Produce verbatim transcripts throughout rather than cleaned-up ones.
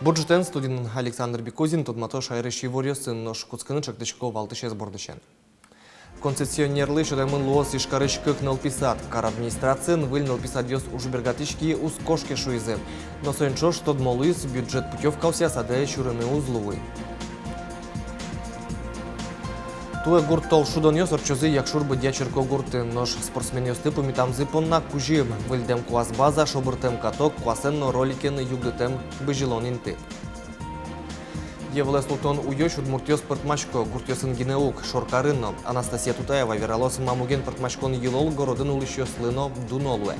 Бур ӝытэн! Студиын Александр Бекузин. Тодмато шаерысь иворъёсын, нош кутскыны чектӥсько валтӥсез бордысен. Концессионерлы сётэмын луоз Ижкарысь кык нылпи сад. Кар администрациын выль нылпи садъёс ужбергатӥсь кие уз кошке шуизы. Но соин ӵош тодмо луиз, бюджет путёвкаосъя садэ сюрыны уз луы. Туэ гурт толшудонъёс ортчозы Якшур-Бӧдья черкогуртын. Нош спортсменъёсты пумитамзы понна кузьым: выльдэм куас база, шобыртэм каток, куасэн но роликен югдытэм бызьылон инты. Йӧ вылэ султон уёзь удмуртъёс пӧртмасько, гуртъёсын гинэ уг, шоркарын но. Анастасия Тутаева вералоз, ма муген пӧртмаськон йылол городын улӥсьёслы но дуно луэ.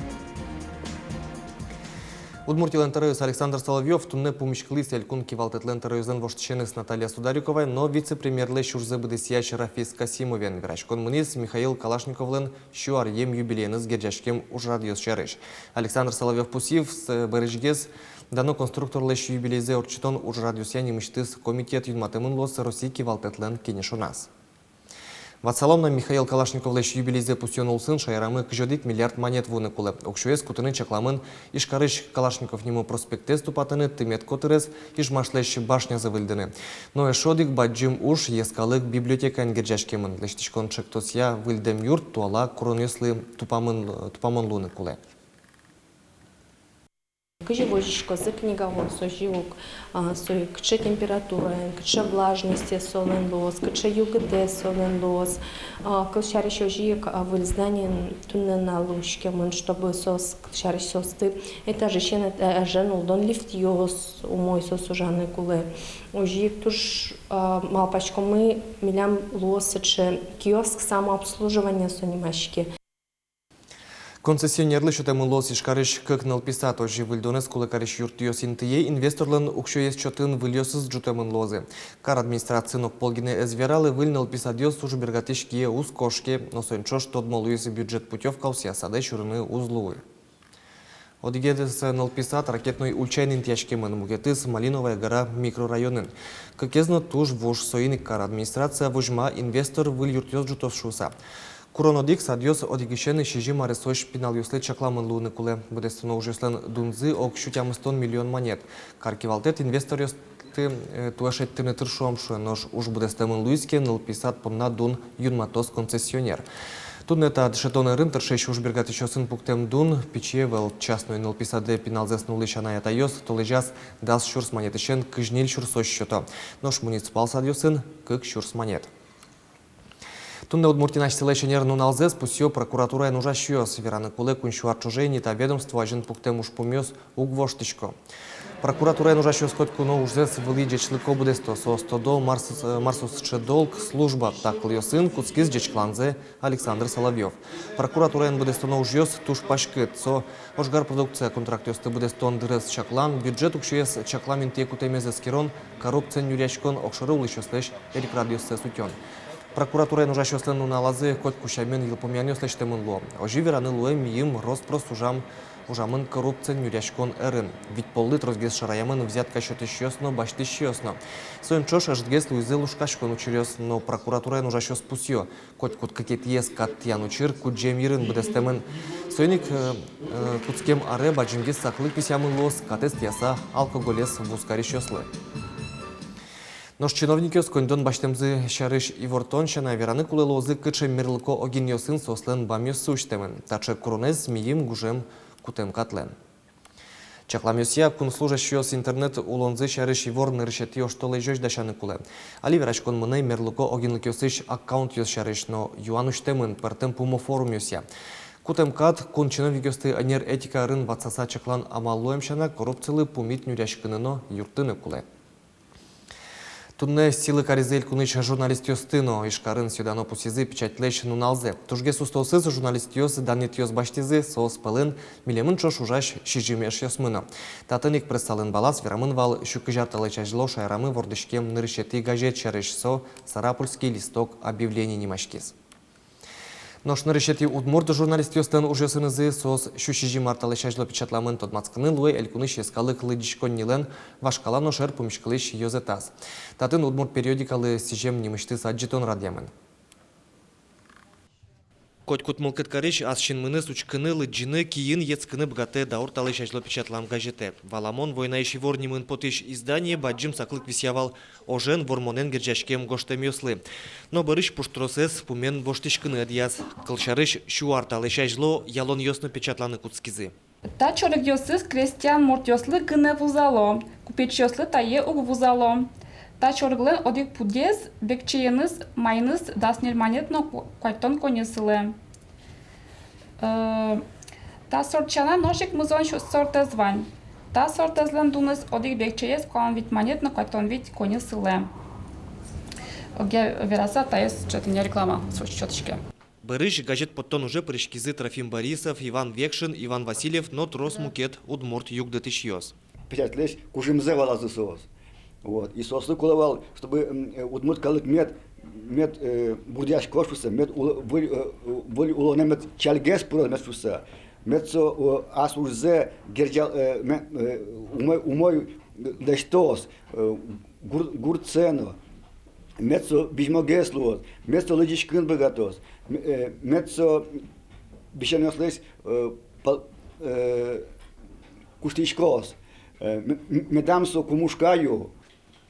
Удмуртилэн тӧроез Александр Соловьёв туннэ пумиськылӥз элькун кивалтэтлэн тӧроезлэн воштӥсеныз Наталья Судариковаен но вице-премьерлэсь ужзэ быдэсъясь Рафис Касимовен. Вераськон мынӥз Михаил Калашниковлэн сю аръем юбилееныз герӟаськем ужрадъёс сярысь. Александр Соловьёв пусйиз, бӧрысьгес дано конструкторлэсь юбилейзэ ортчытон ужрадъёсъя нимысьтыз комитет юнматэмын луоз Россия кивалтэтлэн кенешоназ. Ватсалом на, Михаил Калашниковлэсь юбилейзэ пусъён улсын шаерамы кызь одӥг миллиард манет вуыны кулэ. Уксёез кутыны чакламын Ижкарысь Калашников нимо проспектэз тупатыны, тымет котырез, Ижмашлэсь башнязэ выльдыны. Но эшшо одӥг бадӟым уж йӧскалык библиотекаен герӟаськемын. Лэсьтӥськон чектосъя выльдэм юрт туала куронъёслы тупамын, тупамон луыны кулэ. Кызьы возиськозы книгаос, озьы ук, а, со кыӵе температураен, кыӵе влажностез солэн луоз, кыӵе югытэз солэн луоз. А, кылсярысь, озьы ик, а, выль зданиын туннэ нуналлы учкемын, чтобы соос, кылсярысь, соосты этажысен эт-, э, этажен улдон лифтъёс, умой соос ужаны кулэ. Озьы ик туж, а, малпаськомы, милям луоз сыӵе киоск самообслуживания, со нимаське. Концессионерлы сётэмын луоз Ижкарысь кык нылпи сад. Озьы выльдонэз кулэ карись юртъёс интые инвесторлэн уксёез чотын выльёсыз ӝутэмын луозы. Кар администрациын огпол гинэ ӧз вералэ, выль нылпи садъёс ужбергатӥсь кие уз кошке, но соин ӵош тодмо луиз, бюджет путёвкаосъя садэ сюрыны уз луы. Одӥгез нылпи сад Ракетной ульчаын интыяськемын, мукетыз Малиновая гора микрорайонын. Кыкез но туж вуж, соин ик кар администрация возьма инвестор выль юртъёс ӝутоз шуыса. Курон одӥг, садъёс одӥгысен сизьым аресозь пиналъёслы чакламын луыны кулэ. Быдэстоно ужъёслэн дунзы ог сю тямыстон миллион манет. Кар кивалтэт инвесторъёсты, э, туэ шедьтыны тыршом шуэ, нош уж быдэстэмын луиз ке, нылпи сад понна дун юнматоз концессионер. Туннэ та дышетон ӧрын тыршись ужбергатӥсьёсын пуктэм дун пичи ӧвӧл. Частной нылпи садэ пиналзэс нуллӥсь анай-атайёс толэзяз дас сюрс манетысен кызь ньыль сюрсозь сёто, нош муниципал садъёсын — кык сюрс манет. Туннэ Удмуртиын асьсэлэсь ӧнер нуналзэс пусъё прокуратураын ужасьёс. Вераны кулэ, куинь сю ар ӵоже ини та ведомство азьын пуктэм ужпумъёс уг воштӥсько. Прокуратураын ужасьёс котьку но ужзэс вылӥ ӟечлыко быдэсто. Соос тодо, мар со-, мар со сыӵе долг служба. Та кылъёсын кутскиз ӟечкыланзэ Александр Соловьёв. Прокуратураын быдэстоно ужъёс туж паськыт. Со ожгар продукция контрактъёсты быдэстон дырез чаклан, бюджет уксёез чаклам интые кутэмез эскерон, коррупциен нюръяськон, огшоры улӥсьёслэсь эрикрадъёссэс утён. Прокуратураын ужасьёслэн нуналазы котьку сямен йылпумъянъёс лэсьтэмын луо. Озьы вераны луэ, миым рос-прос ужам, ужамын коррупциен нюръяськон ӧрын. Вить поллы тросгес шараямын взятка сётӥсьёс но, басьтӥсьёс но. Соин ӵош ӧжытгес луизы лушкаськон учыръёс, но прокуратураын ужасьёс пусъё: котькуд кыкетӥез кат тӥян учыр кудӟем йырын быдэстэмын. Соин ик, э, э, кутскем аре бадӟымгес саклык висъямын луоз катэз тӥяса алкоголез вузкарисьёслы. Нош чиновникъёс коньдон басьтэмзы сярысь ивортон сяна, вераны кулэ луозы, кыӵе мерлыко огинъёсын соослэн бамъёссы усьтэмын. Таӵе куронэз миым гужем кутэм катлэн. Чакламъёсъя, кун служащийёс интернет улонзы сярысь ивор нырысетӥ оштолэзёзь дасяны кулэ. Али вераськон мынэ мерлыко огинлыкъёсысь аккаунтъёс сярысь, но юан усьтэмын пӧртэм пумо форумъёсъя. Кутэм кат кун чиновникъёсты ӧнер этика ӧрын ватсаса чаклан амал луэм сяна, коррупцилы пумит нюръяськыны но юрттыны кулэ. Туннэ сӥлы каризы элькунысь журналистъёсты но. Ижкарын сӥё-дано пусйизы печатьлэсь нуналзэ. Тужгес устоосыз журналистъёс данъетъёс басьтӥзы, соос пӧлын милемын ӵош ужась сизьым эшъёсмы но. Татын ик прессалэн балаз верамын вал сю кызь ар талэсь азьло шаерамы вордӥськем нырысетӥ газет сярысь, со «Сарапульский листок объявлений» нимаськиз. Нош нырысетӥ удмурт журналистъёслэн ужъёсынызы соос сю сизьым ар талэсь азьло печатламын, тодматскыны луэ элькунысь йӧскалык лыдӟиськоннилэн вашкала но шер пумиськылӥсь ёзэтаз. Татын удмурт периодикалы сӥзем нимысьтыз адӟытон радъямын. Котькуд мылкыд карись ас синмыныз учкыны, лыдӟыны, киын йӧтскыны быгатэ даур талэсь азьло печатлам газетэ. Валамон, «Войнаысь ивор» нимын потӥсь издание бадӟым саклык висъя вал ожен, вормонэн герӟаськем гожтэмъёслы. Но бӧрысь пуштросэз пумен воштӥськыны ӧдъяз. Кылсярысь, сю ар талэсь азьло ялонъёс но печатланы кутскизы. Та чорыгъёсыз крестьян муртъёслы гинэ вузало, купечъёслы тае уг вузало. Та чорыглэн одӥг пудез бекчееныз майыныз дас ньыль манет но ку-, куатьтон коньы сылэ. Э, та сорт сяна нош ик музон сю-, сортэз вань. Та сортэзлэн дуныз одӥг бекчеез куамын вить манет но куатьтон вить коньы сылэ. Огъя вераса, таез чотыня реклама со-, сётӥське. Бӧрысь газет поттон уже пыриськизы Трофим Борисов, Иван Векшин, Иван Васильев но трос мукет удмурт югдытӥсьёс. Печатьлэсь кужымзэ валазы соос. Вот. И соослы кулэ вал, чтобы, м, э, удмурт калык мед, мед, э, бурдъяськоз шуыса, мед уло-, выль, э, выль улонэ мед чальгес пыроз мед шуыса, мед со, э, ас ужзэ герӟал-, э, ме-, э, умой, умой лэсьтоз, э, гур-, гуртсэ но, мед со визьмогес луоз, мед со лыдӟиськыны быгатоз, м-, э, мед со висёнъёслэсь, э, пал-, э, куштӥськоз, э, м-, м-, медам со кумушка ю.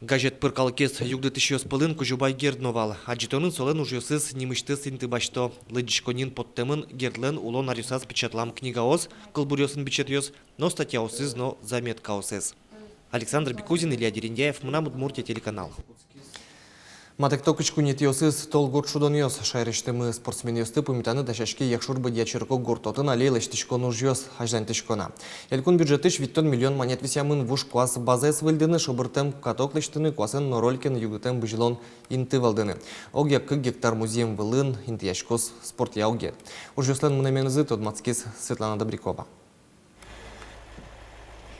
Газет пыр калыкез югдытӥсьёс пӧлын Кузебай Герд но вал. Адӟытонын солэн ужъёсыз нимысьтыз инты басьто. Лыдӟиськонниын поттэмын Гердлэн улон аръёсаз печатлам книгаос, кылбуръёсын бичетъёс но статьяосыз но заметкаосыз. Александр Бекузин, Илья Дерендяев, «Мынам Удмуртие» телеканал. Матэктӥсько куинетӥосыз тол гурт шудонъёс. Шаерысьтымы спортсменъёсты пумитаны дасяське Якшур-Бӧдья черкогурт. Отын али лэсьтӥськон ужъёс азьланьтӥсько на. Элькун бюджетысь витьтон миллион манет висъямын вуж куас базаез выльдыны, шобыртэм каток лэсьтыны, куасэн но роликен югдытэм бызьылон инты вӧлдыны. Огъя кык гектар музъем вылын интыяськоз спортъя огет. Ужъёслэн мынэменызы тодматскиз Светлана Добрякова.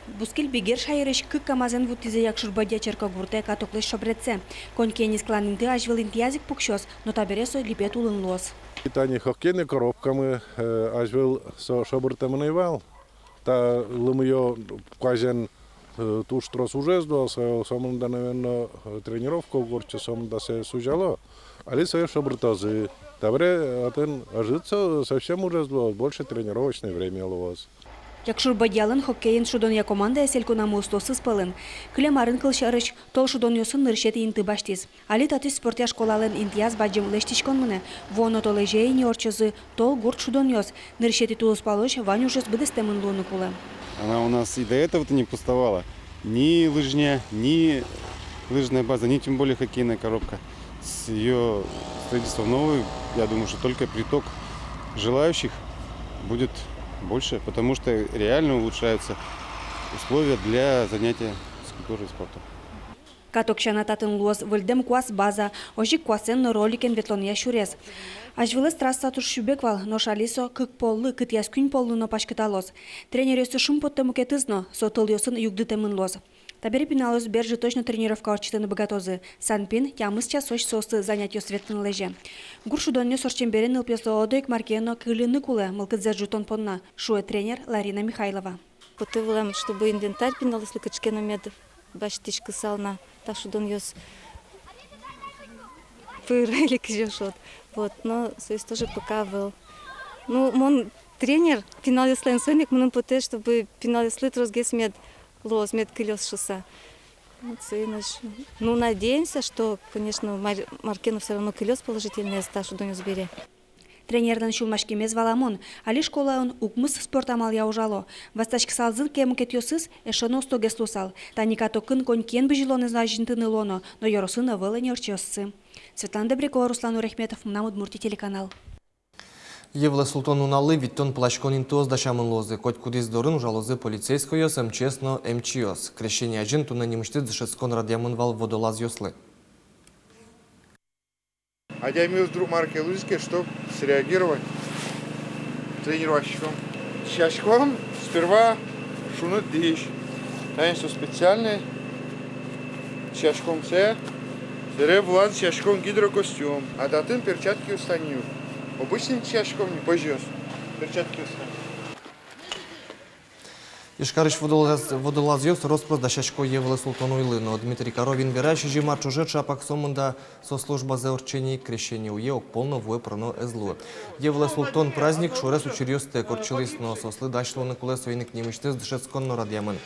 Бускель-Бигер шаерысь кык КамАЗ-эн вуттӥзы Якшур-Бӧдья черкогуртэ катоклэсь шобретсэ. Конькиен нискылан инты азьвыл интыяз ик пуксёз, но табере со липет улын луоз. И тани хоккейной коробкамы, э, азьвыл со шобыртэмын ӧй вал. Та лымыё куазен, э, туж трос ужез луоз, со, сомында, наверно, э, тренировка уг ортчы, сомында сое сузяло. Али сое шобыртозы. Табере отын ӧжыт со, совсем ужез луоз, больше тренировочное время луоз. Якшур-Бӧдьялэн хоккеен шудонъя командаез элькунамы устоосыз пӧлын. Кылем арын, кылсярысь, тол шудонъёсын нырысетӥ инты басьтӥз. Али татысь спортъя школалэн интыяз бадӟым лэсьтӥськон мынэ. Вуоно толэзе ини ортчозы тол гурт шудонъёс. Нырысетӥ тулыспалозь вань ужъёс быдэстэмын луыны кулэ. Она у нас и до этого-то не пустовала. Ни лыжня, ни лыжная база, ни тем более хоккейная коробка. С её строительством новой, я думаю, что только приток желающих будет больше, потому что реально улучшаются условия для занятия физкультурой и спортом. Каток сяна татын луоз выльдэм куас база, озьы ик куасэн но роликен ветлонъя сюрес. Азьвылэз трасса туж сюбег вал, нош али со кык поллы, кытъяз куинь поллы но паськыталоз. Тренеръёсты шумпоттэ мукетыз но: со тылъёсын югдытэмын луоз. Табере пиналъёс бер ӝытозь но тренировка ортчытыны быгатозы. Санпин тямыс часозь соосты занятиос ветлыны лэзе. Гурт шудонъёс ортчем бере нылпиослы одӥг мар ке но кыльыны кулэ мылкыдзэс ӝутон понна, шуэ тренер Ларина Михайлова. Потэ вылэм, чтобы инвентарь пиналъёслы кыӵе ке но мед басьтӥськысал на, та шудонъёс пыр или кызьы шуод. Вот, но соиз тоже пока ӧвӧл. Ну, мон тренер пиналъёслэн, соин ик мыным потэ, чтобы пиналъёслы тросгес мед луоз, мед кылёз шуыса. Вот, соин ик. Ну, надеемся, что, конечно, мар-, мар ке но всё равно кылёз положительноез та шудонъёс бере. Тренерлэн сюлмаськемез валамон: али школаын укмыс спорт амалъя ужало. Ватсаськысалзы ке мукетъёсыз, эшшо но устогес луысал. Тани катокын конькиен бызьылонэз азинтыны луоно, но ёросын ӧвӧл ини ортчиоссы. Светлана Добрякова, Руслан Урехметов, «Мынам Удмуртие» телеканал. Йӧлэ султон нуналлы витьтон пыласькон интыос дасямын луозы. Котькудӥз дорын ужалозы полицейскойёс, эм че эс но эмчиос. Крещение азьын туннэ нимысьтыз дышетскон радъямын вал водолазъёслы. Адямиос вдруг мар ке луиз ке, чтоб среагировать. Тренировать кариськом. Сиськом сперва шуныт дӥсь. Тани со специальный. Сиськом сое, собере вылаз сиськом гидрокостюм. А татын перчаткиос тани. Обычный сиськом ни, пӧзьыос. Перчаткиос тани. Ижкарысь водолаз-, водолазъёс рос-прос дасясько Йӧ вылэ султон уйлы, но Дмитрий Коровин вера, сизьым ар ӵоже ӵапак сомында со службазэ ортче ни, Крещение уе огпол но вуэ пыроно ӧз луы. Йӧ вылэ султон праздник шорез учыръёстэк ортчылӥз, но соослы дась луыны кулэ, соин ик нимысьтыз дышетскон но радъямын.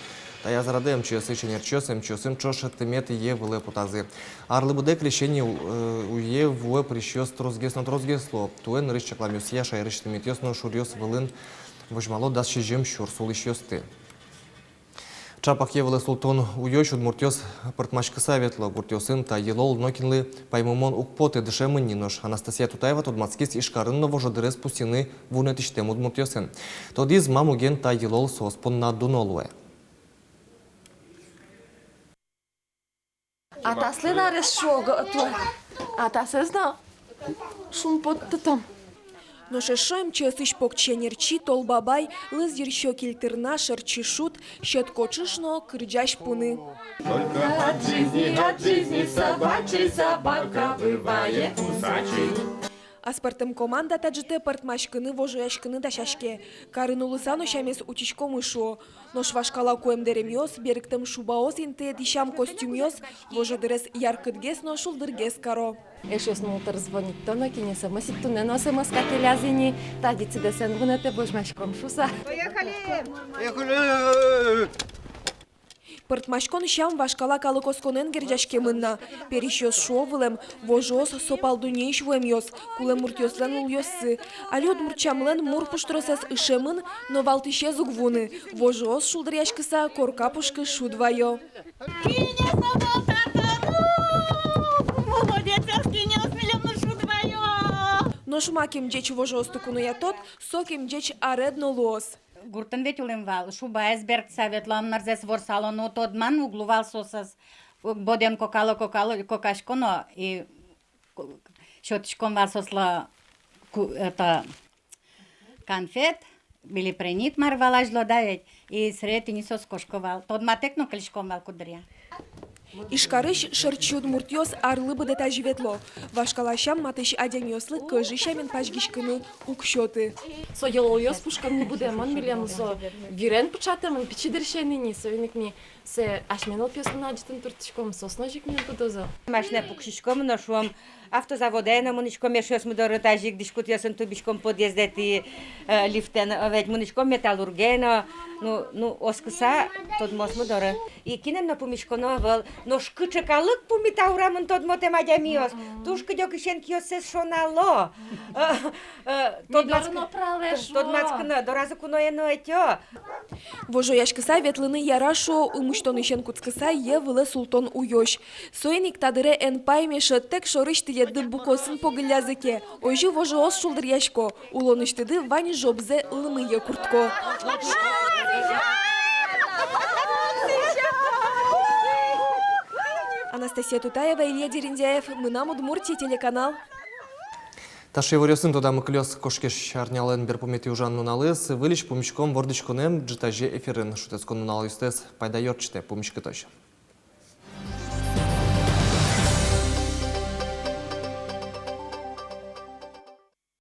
Таяз радэ МЧС-ысь ӧнерчиос МЧС-ын ӵош тымет Йӧ вылэ потазы. Арлы быдэ Крещение у-, э, уе вуэ пырисьёс тросгес но тросгес луо. Туэ нырысь чакламъёсъя шаерысь тыметъёс но шуръёс вылын возьмало дас сизьым сюрс улӥсьёсты. Ӵапак Йӧ вылэ султон уёзь удмуртъёс пӧртмаськыса ветло. Гуртъёсын та йылол нокинлы паймымон уг поты, дышемын ни. Нош Анастасия Тутаева тодматскиз Ижкарын но вожодырез пусйыны вунэтӥсьтэм удмуртъёсын. Тодӥз, ма муген та йылол соос понна дуно луэ. Атаслэн арез шуо гы, а то атасэз но шумпоттытом. Нош эшшо МЧС-ысь покчи ӧнерчи Тол Бабай лыз йырсиё кильтырна, шӧрчи шуд, сьӧд кочыш но кырӟась пуны. Только от жизни, от жизни собачьей собака бывает кусачей. Аспӧртэм команда та ӝытэ пӧртмаськыны, вожояськыны дасяське. Карын улыса но сямез утиськомы, шуо. Нош вашкала куэм дэремъёс, берыктэм шубаос интые дӥсям костюмъёс вожодырез яркытгес но шулдыргес каро. Эшъёсмы утыр звонить каро но, кинэ СМС ик, туннэ но СМС-ка келязы ини, тадӟыт сидэсэн вунэтэ, возьмаськом шуса. Поехали! Поехали! Пӧртмаськон сям вашкала калык осконэн герӟаськемын на. Пересьёс шуо вылэм, вожоос со пал дуннеысь вуэмъёс, кулэм муртъёслэн лулъёссы. Али удмурт сямлэн мур пуштросэз ышемын, но валтӥсез уг вуны. Вожоос шулдыръяськыса корка пушкы шуд вайо. Кинэ со пал татын? Молодецъёс, кинэос милемлы шуд вайо. Нош макем ӟеч вожоосты куноятод, сокем ӟеч аред но луоз. Гуртын ведь улӥм вал, шубаез бертыса ветлом, нырзэс ворсало но, тодман уг лу вал соосыз. Боден кокало, кокало, кокасько но, и ко-, сётӥськом вал соослы ку-, это, конфет, билипренит, мар вал азьло, да ведь, и сыре тӥни соос кошко вал. Тодматэк но кылиськом вал куддыръя. Ижкарысь шӧрчи удмуртъёс арлы быдэ тазьы ветло. Вашкала сям матысь адямиослы кӧжы сямен пазьгиськыны уг сёты. Со йылолъёс пушкын быдэмын милемлы, со вирен пыӵатэмын пичи дырысен ини, соин ик ми сое асьме нылпиослы но адӟытыны туртӥськом, соос но озьы ик милем будозы. Машинае пуксиськом но, шуом, автозаводэ но мынӥськом эшъёсмы доры, тазьы ик дӥськутъёсын тубиськом подъездэтӥ, э, лифтэн, э, ведь мынӥськом металлургие но, ну, ну, оскыса тодмоосмы доры. И кинэн но пумиськоно ӧвӧл, нош кыӵе калык пумита урамын тодмотэм адямиос, туж кыдёкысен киоссэс шонало. Э, э, тодматск-, тодматскыны, доразы куное но ӧтё. Вожояськыса ветлыны яра, шуо, ымусьтонысен кутскыса Йӧ вылэ султон уёзь. Соин ик та дыре эн пайме, шӧдтэк шорысь тӥледды букосын погыллязы ке. Озьы вожоос шулдыръясько, улонысьтыды вань жобзэ лымые куртко. Анастасия Тутаева, Илья Дерендяев, «Мынам Удмуртие» телеканал. Таӵе иворъёсын тодамы кылёз кошкись арнялэн берпуметӥ ужан нуналыз. Выльысь пумиськом вордӥськонэн ӝытазе эфирын. Шутэтскон нуналъёстэс пайдаё ортчытэ, пумиськытозь.